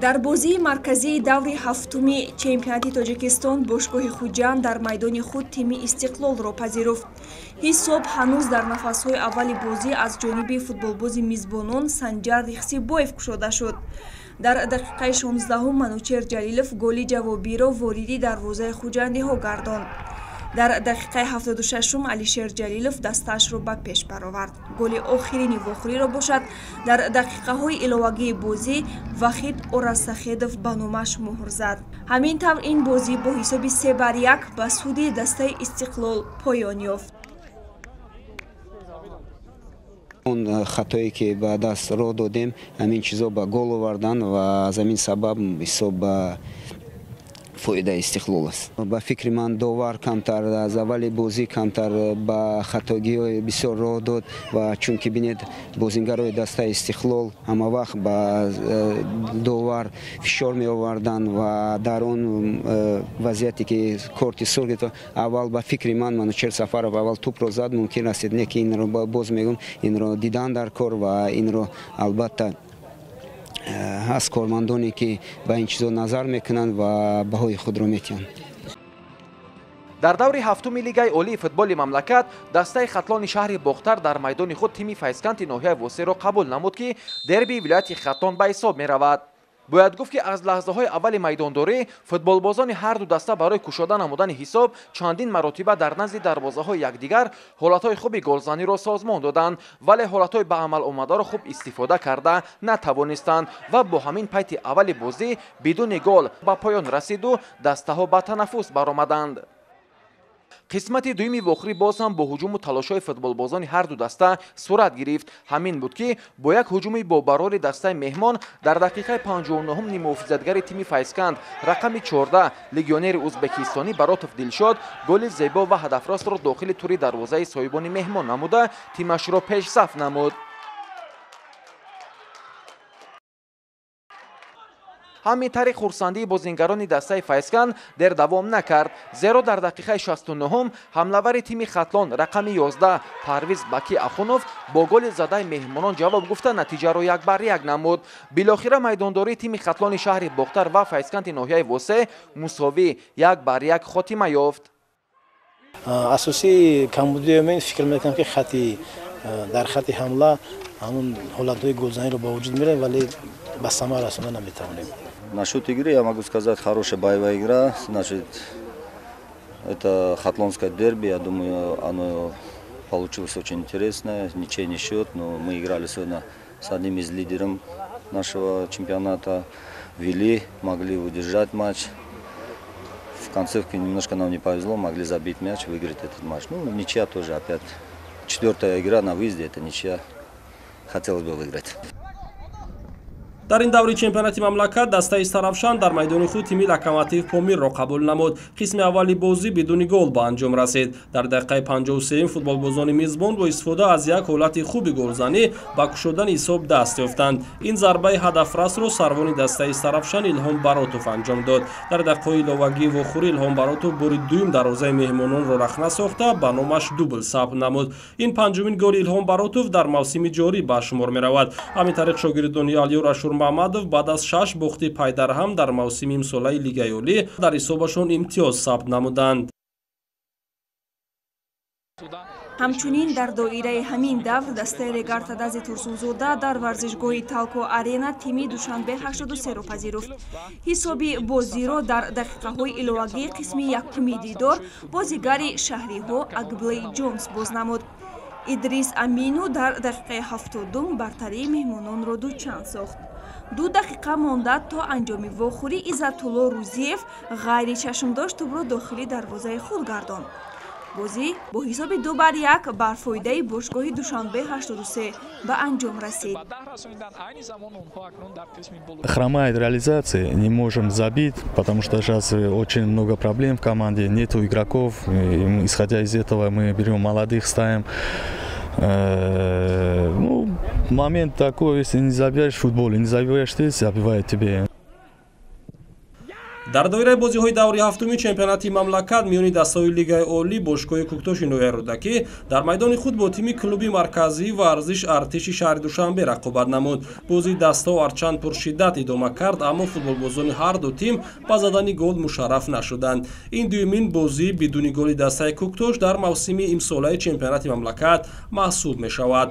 Дар бозии марказии даври ҳафтуми чемпионати Тоҷикистон бошгоҳи Хуҷанд дар майдони худ тими Истиқлолро пазируфт. Ҳисоб ҳанӯз дар нафасҳои аввали бозӣ аз ҷониби футболбози мизбонон Санҷар Рихсибоев кушода шуд. Дар дақиқаи 16-ум Манучер Ҷалилов голи ҷавобиро вориди дарвозаи хуҷандиҳо гардонд. Дар дақиқаи 76-ум Алишер Ҷалилов дастаашро ба пеш баровард. Голи охирини вохӯриро бошад дар дақиқаҳои иловагии бозӣ Вахид Орасахедов ба номаш муҳр зад. Ҳамин тавр ин бозӣ бо ҳисоби 3-1 ба суди дастаи Истиқлол поён ёфт. Он хатое ки ба даст роҳ додем, ҳамин чизо ба гол овардан ва аз ҳамин сабаб ҳисоб ба фоидаи Истиқлол аст. Ба фикри ман, довар камтар аз аввали бозӣ камтар ба хатогиҳои бисёр роҳ дод ва чунки бинед, бозингарои дастаи Истиқлол ҳама вақт ба довар фишор меоварданд ва дар он вазъияте ки корти сурх гирифт, аввал ба фикри ман Манучер Сафаров аввал тӯпро зад, мумкин расид, не ки инро боз мегӯм, инро дидан дар кор ва инро албатта ҳаст кормандоне ки ба ин чизо назар мекунанд ва баҳои худро метиҳанд. Дар даври ҳафтуми Лигаи олии футболи мамлакат дастаи Хатлони шаҳри Бохтар дар майдони худ тими Файзканти ноҳияи Восеъро қабул намуд, ки дербии вилояти Хатлон ба ҳисоб меравад. Бояд гуфт, ки аз лаҳзаҳои аввали майдондорӣ футболбозони ҳарду даста барои кушода намудани ҳисоб чандин маротиба дар назди дарвозаҳои якдигар ҳолатҳои хуби голзаниро созмон доданд, вале ҳолатҳои ба амал омадаро хуб истифода карда натавонистанд ва бо ҳамин пайти аввали бозӣ бидуни гол ба поён расиду дастаҳо ба танаффус баромаданд. Қисмати дуюми вохӯрӣ боз ҳам бо ҳуҷуму талошҳои футболбозони ҳарду даста сурат гирифт. Ҳамин буд, ки бо як ҳуҷуми бобарори дастаи меҳмон дар дақиқаи 59-ум ниммуҳофизатгари тими Файзканд рақами 14, легионери узбекистонӣ Баротов Дилшод голи зебо ва ҳадафростро дохили тури дарвозаи соҳибони меҳмон намуда, тимашро пешсаф намуд. Ҳамин тариқ хурсандии бозингарони дастаи Файзканд дер давом накард, зеро дар дақиқаи 69-ум ҳамлавари тими Хатлон рақами 11 Парвиз Баки Ахунов бо голи задаи меҳмонон ҷавоб гуфта, натиҷаро 1-1 намуд. Билохира майдондории тими Хатлони шаҳри Бохтар ва Файзканти ноҳияи Восеъ мусовӣ 1-1 хотима ёфт. Асосии камбудии мен фикр мекунам, ки хати дар хати ҳамла ҳамун ҳолатҳои голзаниро ба вуҷуд меорем, вале ба самар расонда наметавонем. Насчет игры я могу сказать, хорошая боевая игра. Значит, это хатлонское дерби, я думаю, оно получилось очень интересное, ничейный счет, но мы играли сегодня с одним из лидеров нашего чемпионата, вели, могли удержать матч. В концовке немножко нам не повезло, могли забить мяч, выиграть этот матч. Ну, ничья тоже опять. Четвертая игра на выезде, это ничья. Хотелось бы выиграть. Дар ин даври чемпионати мамлакат дастаи Истаравшан дар майдони худ тими Локомотив Помирро қабул намуд. Қисми аввали бозӣ бидуни гол ба анҷом расид. Дар дақиқаи 53 футболбозони мизбон бо истифода аз як ҳолати хуби голзанӣ ба кушодани ҳисоб даст ёфтанд. Ин зарбаи ҳадафрасро сарвони дастаи Истаравшан Илҳом Баротов анҷом дод. Дар дақиқаҳои иловагии вохӯрӣ Илҳом Баротов бори дуюм дарвозаи меҳмононро рахна сохта, ба номаш дубл сабт намуд. Ин панҷумин голи Илҳом Баротов дар мавсими ҷорӣ ба шумор меравад. Ҳамин тариқ шогирдони Алиёр Ашурмаҳмадов баъд аз шаш бохти пайдарҳам дар мавсими имсолаи Лигаи олӣ дар ҳисобашон имтиёз сабт намуданд. Ҳамчунин дар доираи ҳамин давр дастаи Регар-ТадАЗи Турсунзода дар варзишгоҳи Талко Арена тими Душанбе 83-ро пазируфт. Ҳисоби бозиро дар дақиқаҳои иловагии қисми якуми дидор бозигари шаҳриҳо Агблей Ҷонс боз намуд. Идрис Амину дар дақиқаи 70-ум бартарии меҳмононро дучанд сохт. 2 дақиқа монда то анҷоми вохӯрӣ Иззатулло Рӯзиев ғайричашмдошт тӯбро дохили дарвозаи худ гардонд. Бозӣ бо ҳисоби 2-1 бар фоидаи бошгоҳи Душанбе 83 ба анҷом расид. Хромает реализация, не можем забить, потому что сейчас очень много проблем в команде, нету игроков. И, исходя из этого, мы берем молодых, ставим. Ну, момент такой, если не забиваешь в футболе, не забиваешь ты, забивает тебе. Дар доираи бозиҳои даври ҳафтуми чемпионати мамлакат миёни дастаҳои Лигаи Олӣ, бошгоҳи Кӯктоши ноҳияи Рӯдакӣ дар майдони худ бо тими клуби марказии варзиш Артиши шаҳри Душанбе рақобат намуд. Бозии дастаҳо ҳарчанд пуршиддат идома кард, аммо футболбозони ҳар ду тим ба задани гол мушарраф нашуданд. Ин дуюмин бозии бидуни голи дастаи Кӯктош дар мавсими имсолаи чемпионати мамлакат маҳсуб мешавад.